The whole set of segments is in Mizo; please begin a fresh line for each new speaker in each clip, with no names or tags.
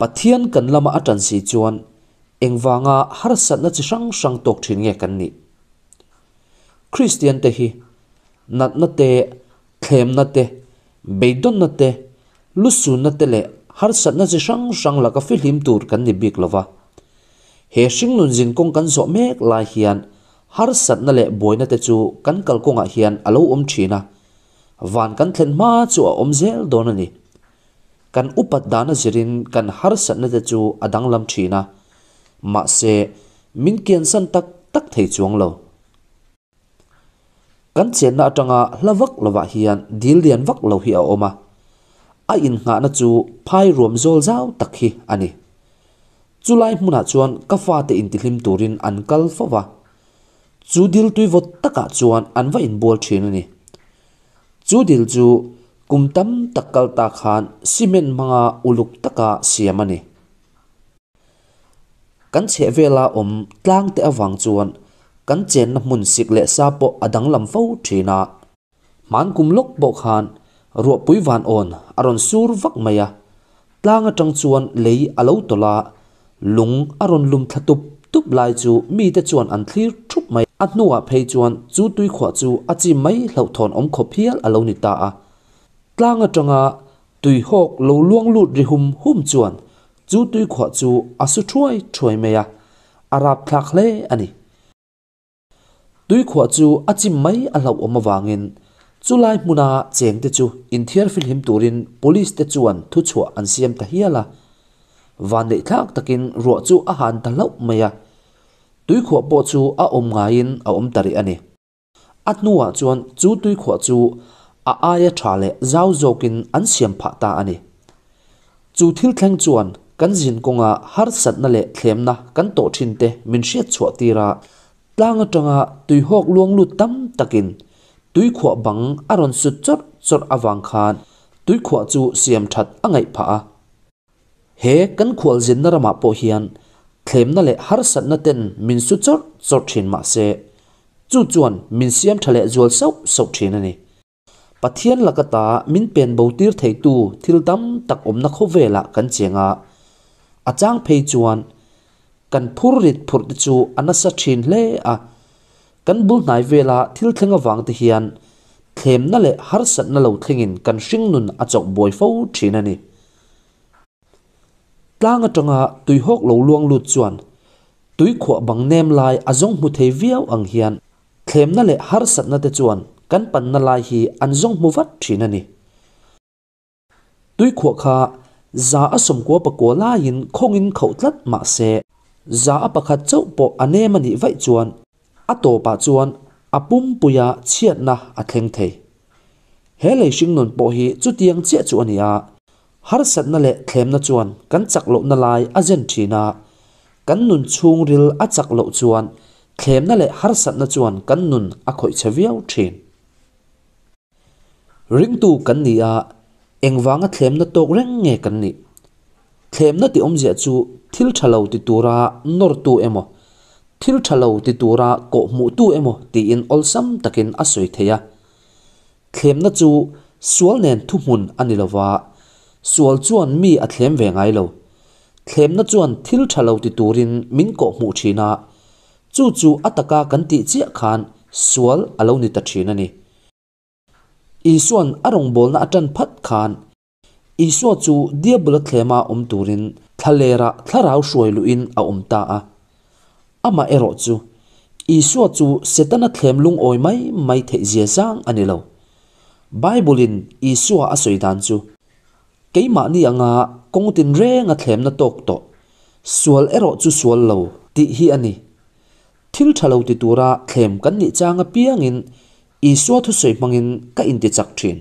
Pathian kan lama a ṭan si chuan engvanga harsatna chi hrang hrang tawk ṭhin nge kan nih? Kristiante hi natna te, thlemna te, beidawnna te, lusunna te leh harsatna chi hrang hrang laka fihlim tur kan ni bik lo va. He hringnun zinkawng kan zawh mek lai hian harsatna leh buaina te chu kan kalkawngah hian a lo awm thin a, van kan thlen hma chu a awm zel dawn a ni. Kan upat dana zirin kan harsatna te chu a danglam thin a, mahse min kiansan tak tak thei chuang lo. Kan chenna atanga hla vak lovah hian dil lian vak lo hi a awm a, a innghahna chu phai ruam zawl zau tak hi a ni. Chulai hmunah chuan ka fate intihlim turin an kal fo va, chu dil tui vawt takah chuan an va inbual thin a ni. Chu dil chu kum tam tak kal ta khan cement hmanga uluk taka siam a ni. Kan chhehvela awm tlang te avang chuan kan chenna hmun sik leh sa pawh a danglam fo thin a. Hman kum lawk pawh khan ruahpui van awn a rawn sur vak mai a, tlang atang chuan lei a lo tawlh a, lung a rawn lum thla tup tup lai chu mite chuan an thlir thup mai. A hnuah phei chuan chu tuikhuah chu a chim mai hlauhthawn awm khawp hial a lo ni ta a. Tlang atanga Tuihawk lo luang lut ri hum hum chuan chu tuikhuah chu a su thuai thuai mai a, a rapthlak hle a ni. Tuikhuah chu a chim mai a hlauhawm avangin chulai hmuna chengte chu inthiar filhim turin police te chuan thuchhuah an siam ta hial a. Vanneihthlak takin ruah chu a han ta hlauh mai a, tuikhuah pawh chu a awm ngaiin a awm ta rih a ni. A hnuah chuan chu tuikhuah chu a aia tha leh zau zawkin an siam phah ta a ni. Chu thil thleng chuan kan zin kawnga harsatna leh thlemna kan tawh thinte min hriat chhuah tir a, tlang atanga tuihawk luang lut tam takin tuikhuah bang a rawn sut chawrh chawrh avang khan tuikhuah chu siam that a ngaih phah a. He kan khualzinna ramah pawh hian thlemna leh harsatna ten min su chawrh chawrh thin mah se, chu chuan min siam tha leh zual sauh sauh thin a ni. Pathian laka ta min pen bo tir theitu thil tam tak awmna khawvelah kan cheng a, a chang phei chuan kan phur rit phurh te chu a nasa thin hle a, kan bul hnai vela thil thleng avang te hian thlemna leh harsatna lo thlengin kan hringnun a chawk buai fo thin a ni. Tlang atanga tuihawk lo luang lut chuan tuikhuah bang nem lai a zawng hmu thei viau ang hian thlemna leh harsatna te chuan kan panna lai hi an zawng hmu vat thin a ni. Tuikhuah kha 199 laiin khawngin khauh tlat mah se 1% chauh pawh a nem a nih vaih chuan a tawpah chuan a pumpuia chhiatna a thleng thei. He lei hringnun pawh hi chutiang chiah chu a ni a, harsatna leh thlemna chuan kan chak lohna lai a zen thin a, kan nun chhungril a chak loh chuan thlemna leh harsatna chuan kan nun a khawih che viau thin. Ringtu kan ni a, engvanga thlemna tawk reng nge kan nih? Thlemna tih awmzia chu thil tha lo ti tura nawrtu emaw, thil tha lo ti tura kawhhmuhtu emaw tiin awlsam takin a sawi thei a. Thlemna chu sual nen thuhmun a ni lova, sual chuan mi a thlem ve ngai lo. Thlemna chuan thil tha lo ti turin min kawhhmuh thin a, chu chu a taka kan tih chiah khan sual a lo ni ta thin a ni. Isua'n a rawngbawlna a tan phat khan Isua chu Diabula thlema awm turin thlalera thlarau hruai luhin a awm ta a. Amah erawh chu, Isua chu Setana thlem lungawi mai mai theih zia zang a ni lo. Bible-in Isua a sawi dan chu, Keimahni anga kawng tinrenga thlemna tawk tawh, sual erawh chu sual lo, tih hi a ni. Thil tha lo ti tura thlem kan nih chang apiangin Isua thusawi hmangin ka intichak thin.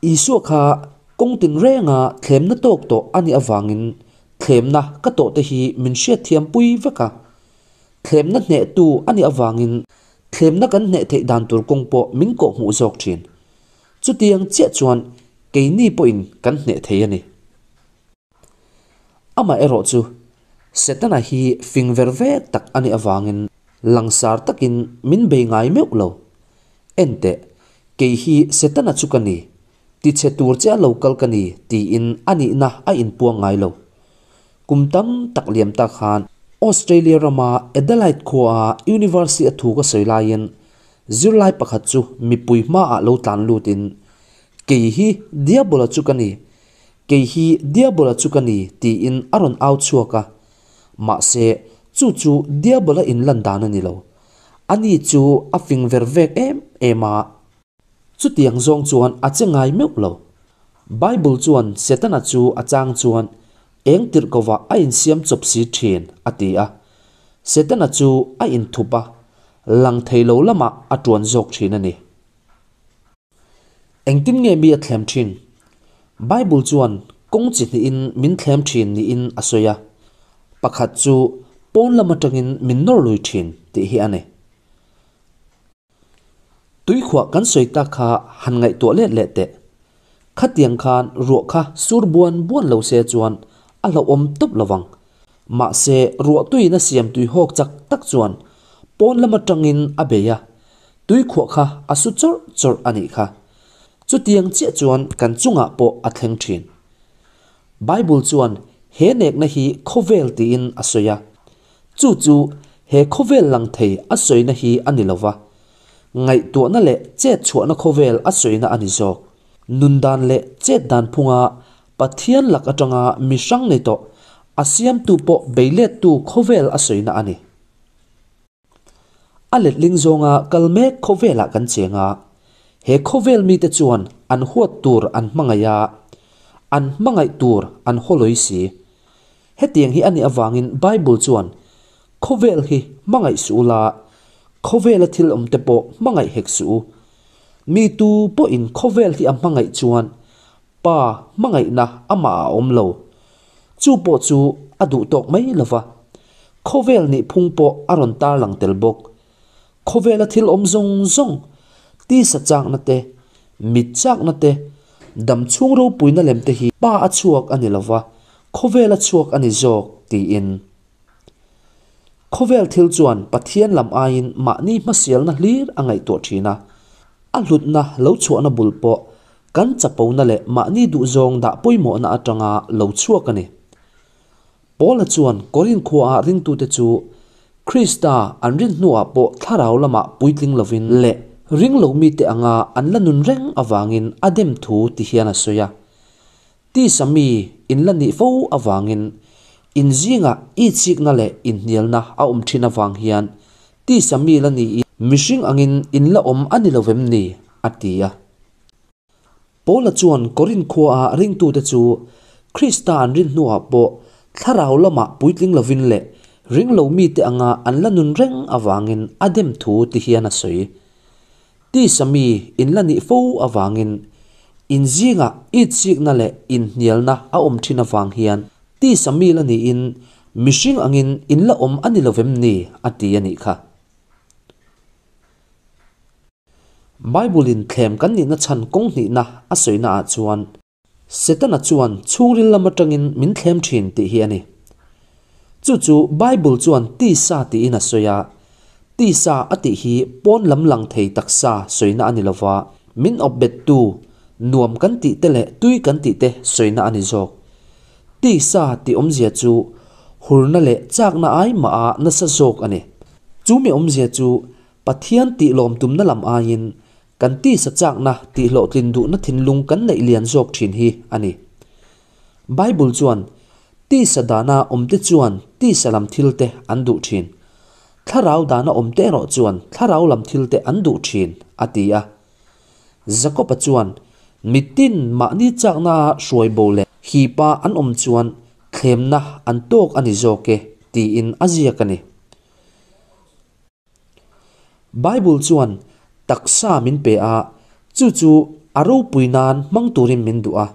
Isua kha kawng tinrenga thlemna tawk tawh a nih avangin thlemna ka tawhte hi min hriatthiam pui vek a. Thlemna hnehtu a nih avangin thlemna kan hneh theih dan tur kawng pawh min kawhhmuh zawk thin. Chutiang chiah chuan keini pawhin kan hneh thei a ni. Amaherawh chu, Setana hi fing ver vek tak a nih avangin langsar takin min bei ngai meuh lo. Enteh, kei hi Setana chu ka ni. Tichhe tur che a lo kal ka ni tiin a nihna a inpuang ngai lo. Kum tam tak liam ta khan Australia rama Adelaide khuaa University a thu ka sawi laiin zirlai pakhat chu mipui hmaah lo tlan lutin, Kei hi Diabola chu ka ni, kei hi Diabola chu ka ni tiin a rawn au chhuak a. Mahse, chu chu Diabola inlan dan a ni lo. Ani chu a fing ver vek em em a. Chutiang zawng chuan a che ngai meuh lo. Bible chuan Setana chu a chang chuan eng tirh kovah a insiam chawp si thin a ti a. Setana chu a inthup a, lang thei lo lamah a tuan zawk thin a ni. Engtin nge mi a thlem thin? Bible chuan kawng chi hnihin min thlem thin niin a sawi a. Pakhat chu pawn lam atangin min nawr lui thin tih hi a ni. Tuikhuah kan sawi tak kha han ngaihtuah let leh teh. Khatiang khan ruah kha sur buan buan lo se chuan a hlauhawm tawp lo vang. Mahse ruah tuiin a siam tui hawk chak tak chuan pawn lam atangin a bei a, tuikhuah kha a su chawrh chawrh a nih kha. Chutiang chiah chuan kan chungah pawh a thleng thin. Bible chuan he nekna hi khawvel tiin a sawi a. Chu chu he khawvel lang thei a sawina hi a ni lova, ngaihtuahna leh chet chhuahna khawvel a sawina a ni zawk. Nun dan leh chet dan phunga Pathian lak atanga mi hrang nei tawh, a siamtu pawh beilettu khawvel a sawina a ni. A letling zawnga kal mek khawvelah kan cheng a, he khawvel mite chuan an huat tur an hmangaih a, an hmangaih tur an hawlawi si. Hetiang hi a nih avangin Bible chuan, Khawvel hi hmangaih suh ula, khawvela thil awmte pawh hmangaih hek suh u. Mi tu pawhin khawvel hi a hmangaih chuan Pa hmangaihna amah a awm lo. Chu pawh chu a duh tawk mai lo va. Khawvel nih phung pawh a rawn tarlang tel bawk. Khawvela thil awm zawng zawng, tisa chakna te, mit chakna te, dam chhung ropuina lem te hi Pa a chhuak a ni lo va, khawvel a chhuak a ni zawk, tiin. Khawvel thil chuan Pathian lam aiin mahni hmasialna hlir a ngaihtuah thin a, a hlutna lo chhuahna bul pawh kan chapona leh mahni duhzawng dah pawimawhna atanga lo chhuak a ni. Paula chuan Korinth khuaah ringtute chu Krista an rin hnuah pawh thlarau lamah puitling lovin leh ring lo mite anga an la nun reng avangin a dem thu ti hian a sawi a. Tisa mi in la nih fo avangin in zingah itsikna leh inhnialna a awm thin avang hian tisa mi la niin mihring angin in la awm a ni lovem ni? a ti a. Paula chuan Korinth khuaa ringtute chu Krista an rin hnuah pawh thlarau lamah puitling lovin leh ring lo mite anga an la nun reng avangin a dem thu ti hian a sawi. Tisa mi in la nih fo avangin in zingah itsikna leh inhnialna a awm thin avang hian tisa mi la niin mihring angin in la awm a ni lovem ni a ti a nih kha. Bible-in thlem kan nihna chhan kawng hnihna a sawina ah chuan Setana chuan chhungril lam atangin min thlem thin tih hi a ni. Chu chu Bible chuan tisa tiin a sawi a, tisa a tih hi pawn lam lang thei taksa sawina a ni lova, min awpbettu, nuam kan tih te leh tui kan tih te sawina a ni zawk. Tisa tih awmzia chu hurna leh chakna ai mah a nasa zawk a ni. Chu mi awmzia chu Pathian tih lawm tumna lam aiin kan tisa chakna tih hlawhtlin duhna thinlung kan neih lian zawk thin hi a ni. Bible chuan, Tisa dana awmte chuan tisa lam thilte an duh thin. Thlarau dana awmte erawh chuan thlarau lam thilte an duh thin, a ti a. Jakob-a chuan, Mitin mahni chakna hruai bo leh hipa an awm chuan thlemna an tawk a ni zawk e, tiin a ziak a ni. Bible chuan taksa min pe a, chu chu a ropui nan hmang turin min duh a.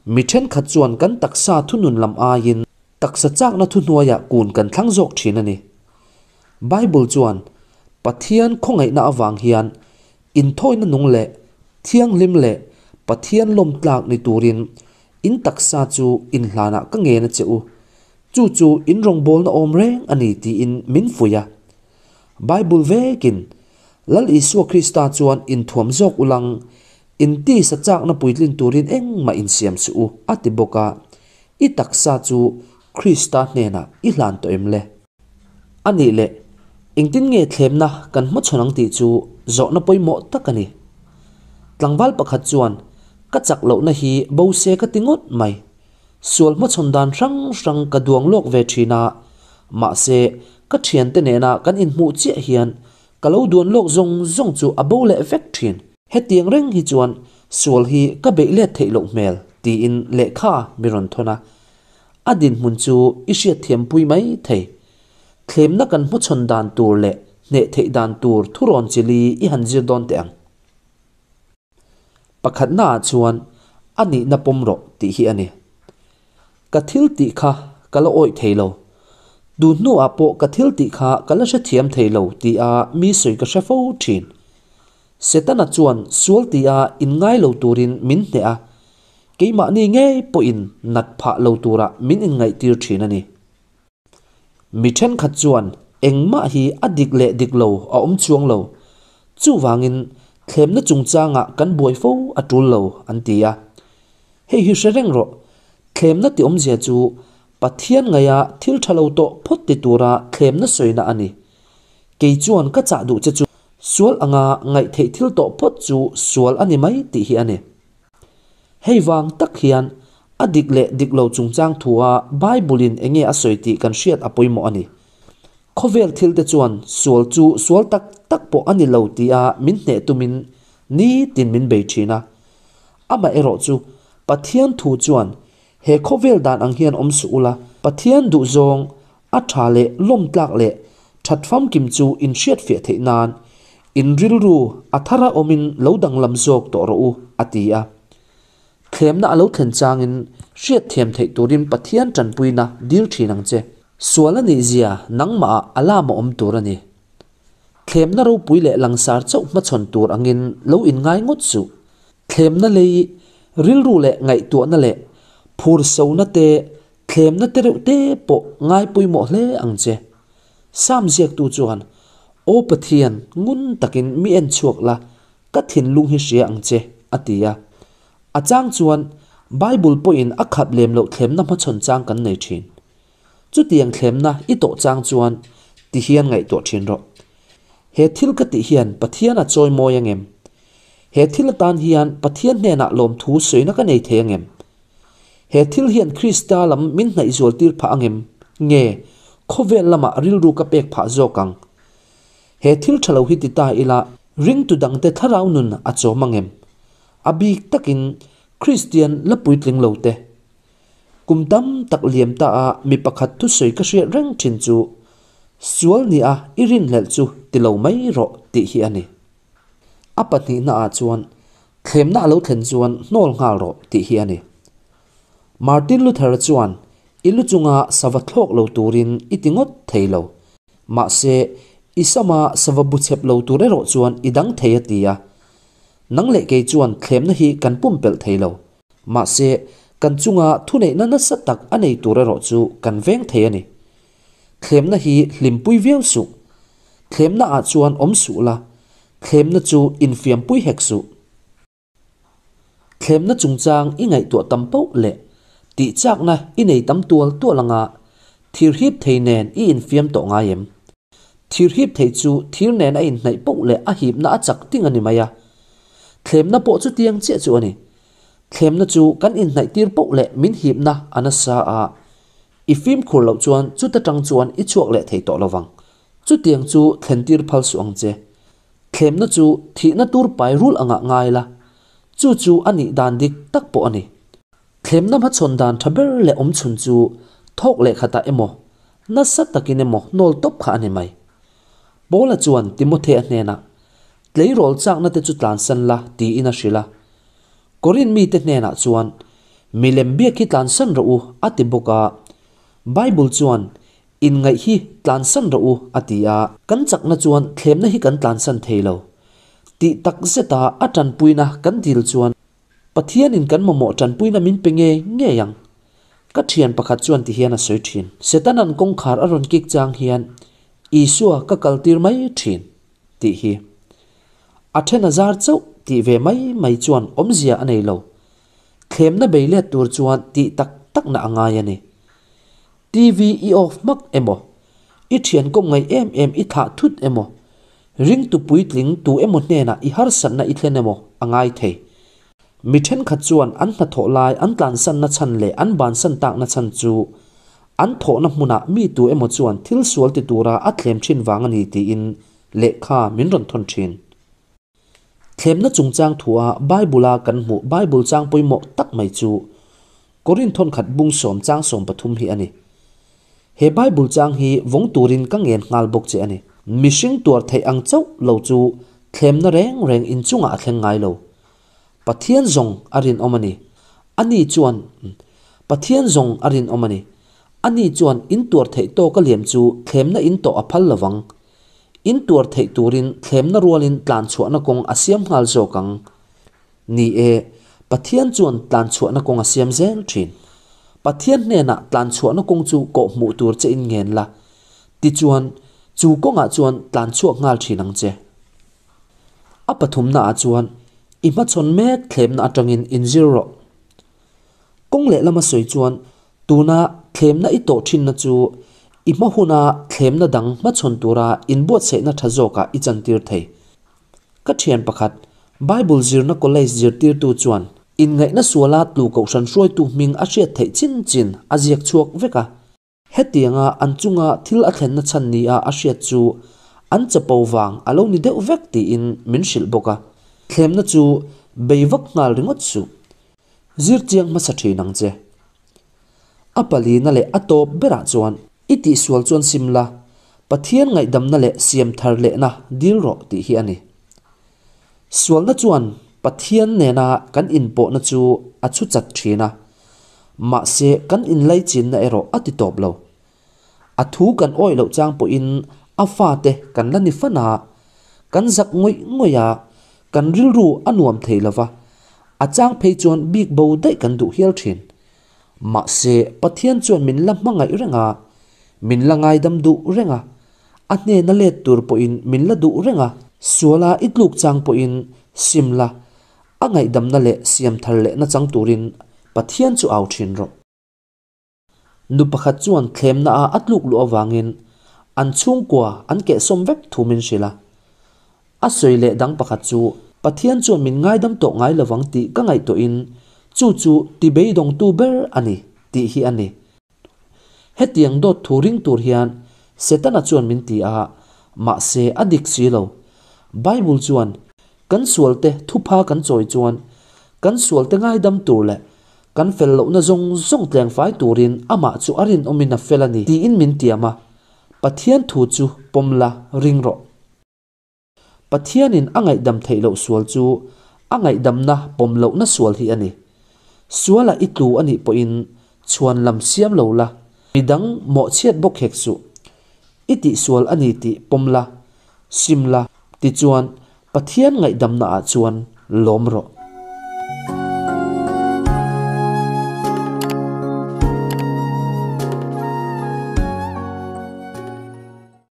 Mi thenkhat chuan kan taksa thunun lam aiin taksa chakna thuhnuaiah kun kan thlang zawk thin a ni. Bible chuan Pathian khawngaihna avang hian inthawina nung leh thianghlim leh Pathian lawmtlak ni turin in taksa chu inhlanah ka ngen a che u. Chu chu in rawngbawlna awm reng a ni tiin min fuih a. Bible vekin, Lal Isua Krista chuan inthuam zawk ulang, In tisa chakna puitlin turin engmah insiam suh u, a ti bawk a. I taksa chu Krista hnenah i hlan tawh em le? A nih leh, engtin nge thlemna kan hmachhawn ang tih chu zawhna pawimawh tak a ni. Tlangval pakhat chuan, Ka chak lohna hi bo se ka ti ngawt mai. Sual hmachhawn dan hrang hrang ka duang lawk ve thin a, mahse, ka thiante nena kan inhmuh chiah hian ka lo duan lawk zawng zawng chu a bo leh vek thin. Hetiang reng hi chuan sual hi ka beih let theih loh hmel, tiin lehkha mi rawn thawn a. A dinhmun chu i hriatthiampui mai thei. Thlemna kan hmachhawn dan tur leh hneh theih dan tur thurawn chili i han zir dawn teh ang. Pakhatnaah chuan a nihna pawm rawh tih hi a ni. Ka thil tih kha ka la awih thei lo. Duh hnuah pawh ka thil tih kha ka la hrethiam thei lo tia mi sawi ka hre fo thin. Setana chuan sual tia inngai lo turin min hneh a, keimahni ngei pawhin nat phah lo tura min inngaihtir thin a ni. Mi thenkhat chuan engmah hi a dik leh dik lo a awm chuang lo, chuvangin thlemna chungchangah kan buai fo a tul lo an ti a. Hei hi hre reng rawh, thlemna ti awmzia chu Pathian ngaia thil tha lo tawh phawt ti tura thlemna sawina a ni. Kei chuan ka chah duh che chu sual anga ngaihtheih thil tawh phawt chu sual a ni mai tih hi a ni. Hei vang tak hian a dik leh dik lo chungchang thua Bible-in eng nge a sawi tih kan hriat a pawimawh a ni. Khawvel thilte chuan sual chu sual tak tak pawh a ni lo tia min hneh tumin nitin min bei thin a. Amaherawh chu Pathian thu chuan he khawvel dan ang hian awm suh ula, Pathian duhzawng a tha leh lawmtlak leh that famkim chu in hriatfiah theih nan in rilru a thara awmin lo danglam zawk tawh rawh u, a ti a. Thlemna a lo thlen changin hriatthiam theih turin Pathian tanpuina dil thin ang che. Sual a nih zia nangmahah a lam a awm tur a ni. Thlemna ropui leh langsar chauh hmachhawn tur angin lo inngai ngawt suh. Thlemna lei rilru leh ngaihtuahna leh phursona te Thlemna te reuh te pawh ngai pawimawh hle ang che. Sam ziaktu chuan, Aw Pathian, ngun takin mi en chhuak la, ka thinlung hi hria ang che, a ti a. A chang chuan Bible pawhin a khap lem loh thlemna hmachhawn chang kan nei thin. Chutiang thlemna i tawh chang chuan ti hian ngaihtuah thin rawh. He thil ka tih hian Pathian a chawi mawi angem? He thil atan hian Pathian hnenah lawmthu sawina ka nei thei angem? He thil hian Krista lam min hnaih zual tir phah angem? Nge, khawvel lamah rilru ka pek phah zawk ang? He thil tha lo hi ti ta ila, ringtu dangte thlarau nun a chawm angem? A bik takin Kristian la puitling lo te. Kum tam tak liam ta a mi pakhat thusawi ka hriat reng thin chu, Sual nia i rinhlelh chu ti lo mai rawh tih hi a ni. A pahnihna ah chuan Thlemna a lo thlen chuan hnawl nghal rawh tih hi a ni. Martin Luther-a chuan i lu chunga sava thlawk lo turin i ti ngawt thei lo. Mahse, i sama sava bu chep lo tur erawh chuan i dang thei a ti a. Nang leh kei chuan thlemna hi kan pumpelh thei lo. Mahse, kan chunga thuneihna nasa tak a nei tur erawh chu kan veng thei a ni. Thlemna hi hlimpui viau suh. Thlemna ah chuan awm suh la, thlemna chu infiampui hek suh. Thlemna chungchang i ngaihtuah tam poh leh tih chakna i nei tam tual tual anga thir hip thei nen i infiam tawh ngai em? Thir hip thei chu thir nen a inhnaih poh leh a hipna a chak ting a ni mai a. Thlemna pawh chutiang chiah chu a ni. Thlemna chu kan inhnaih tir poh leh min hipna a nasa a, I fimkhur loh chuan chuta tang chuan i chhuak leh thei tawh lovang. Chutiang chu thlen tir phal suh ang che. Thlemna chu thihna tur pai rul angah ngai la, chu chu a nih dan dik tak pawh a ni. Thlemna hmachhawn dan tha ber leh awm chhun chu thawk leh khatah emaw, nasa takin emaw hnawl tawp kha a ni mai. Paula chuan Timothea hnenah, Tleirawl chakna te chu tlansan la, tiin a hrilh a. Korin mite hnenah chuan, Milem biak hi tlansan rawh u, a ti bawk a. Bible chuan, Inngaih hi tlansan rawh u, a ti a. Kan chakna chuan thlemna hi kan tlansan thei lo. Tih tak zeta a tanpuina kan dil chuan Pathianin kan mamawh tanpuina min pe ngei ngei ang. Ka thian pakhat chuan ti hian a sawi thin. Setanan kawngkhar a rawn kik chang hian Isua ka kaltir mai thin, tih hi. A then a zar chauh. tih ve mai mai chuan awmzia a nei lo. Thlemna bei let tur chuan tih tak takna a ngai a ni. TV i off hmak emaw, i thian kawm ngaih em em i thlah thut emaw, ringtu puitling tu emaw hnenah i harsatna i thlen emaw a ngai thei. Mi thenkhat chuan an hnathawh lai an tlansanna chhan leh an bansan takna chhan chu an thawhna hmunah mi tu emaw chuan thil sual ti tura a thlem thin vang a ni tiin lehkha min rawn thawn thin. Thlemna chungchang thua Bible-a kan hmuh Bible chang pawimawh tak mai chu Korinth thawnkhat bung sawm chang 13 hi a ni. He Bible chang hi vawng turin ka ngen nghal bawk che a ni. Mihring tuar theih ang chauh lo chu thlemna reng reng inchungah a thleng ngai lo. Pathian zawng a rinawm a ni. Ani chuan Pathian zawng a rinawm a ni. Ani chuan in tuar theih tawk a liam chu thlemna in tawh a phal lovang. In tuar theih turin thlemna rualin tlanchhuahna kawng a siam nghal zawk ang. Ni e, Pathian chuan tlanchhuahna kawng a siam zel thin. Pathian hnenah tlanchhuahna kawng chu kawh hmuh tur che in ngen la, tichuan chu kawngah chuan tlanchhuak nghal thin ang che. A pathumna ah chuan i hmachhawn mek thlemna atangin inzir rawh. Kawng lehlama sawi chuan tuna thlemna i tawh thinna chu i hma huna thlemna dang hmachhawn tura inbuatsaihna tha zawkah i chantir thei. Ka thian pakhat, Bible zirna college zirtirtu chuan inngaihna suala tlu kohhran hruaitu hming a hriat theih chin chin a ziak chhuak vek a. Hetianga an chunga thil a thlenna chhan nia a hriat chu an chapo vang a lo ni deuh vek tiin min hrilh bawk a. Thlemna chu bei vak nghal ringawt suh. Zir chiang hmasa thin ang che. A palina leh a tawp berah chuan i tihsual chuan sim la, Pathian ngaihdamna leh siam thar lehna dil rawh tih hi a ni. Sualna chuan Pathian nena kan inpawhna chu a chhu chat thin a, mahse kan inlaichinna erawh a ti tawp lo. A thu kan awih loh chang pawhin a fate kan la ni fan a, kan zak ngawih ngawih a, kan rilru a nuam thei lo va, a chang phei chuan bik bo daih kan duh hial thin. Mahse Pathian chuan min la hmangaih reng a, min la ngaidam duh reng a, A hnena let tur pawhin min la duh reng a, suala i tluk chang pawhin sim la, a ngaihdamna leh siam thar lehna chang turin Pathian chu au thin rawh. Nu pakhat chuan thlemna a a tluk luh avangin an chhungkua an kehsawm vek thu min hrilh a. A sawi leh dang pakhat chu Pathian chuan min ngaidam tawh ngai lovang tih ka ngaihtuahin chu chu ti beidawngtu ber a ni tih hi a ni. Hetiang dawt thu ring tur hian Setana chuan min ti a, mahse a dik si lo. Bible chuan kan sualte thupha kan chawi chuan kan sualte ngaidam tur leh kan fel lohna zawng zawng tlengfai turin amah chu a rinawmin a fel a ni tiin min tiam a, Pathian thu chu pawm la ring rawh. Pathianin a ngaihdam theih loh sual chu a ngaihdamna pawm lohna sual hi a ni. Sualah i tlu a nih pawhin chhuan lam siam lo la, midang mawhchhiat bawk hek suh. I tihsual a ni tih pawm la, sim la, tichuan Pathian ngaihdamnaah chuan lawm rawh.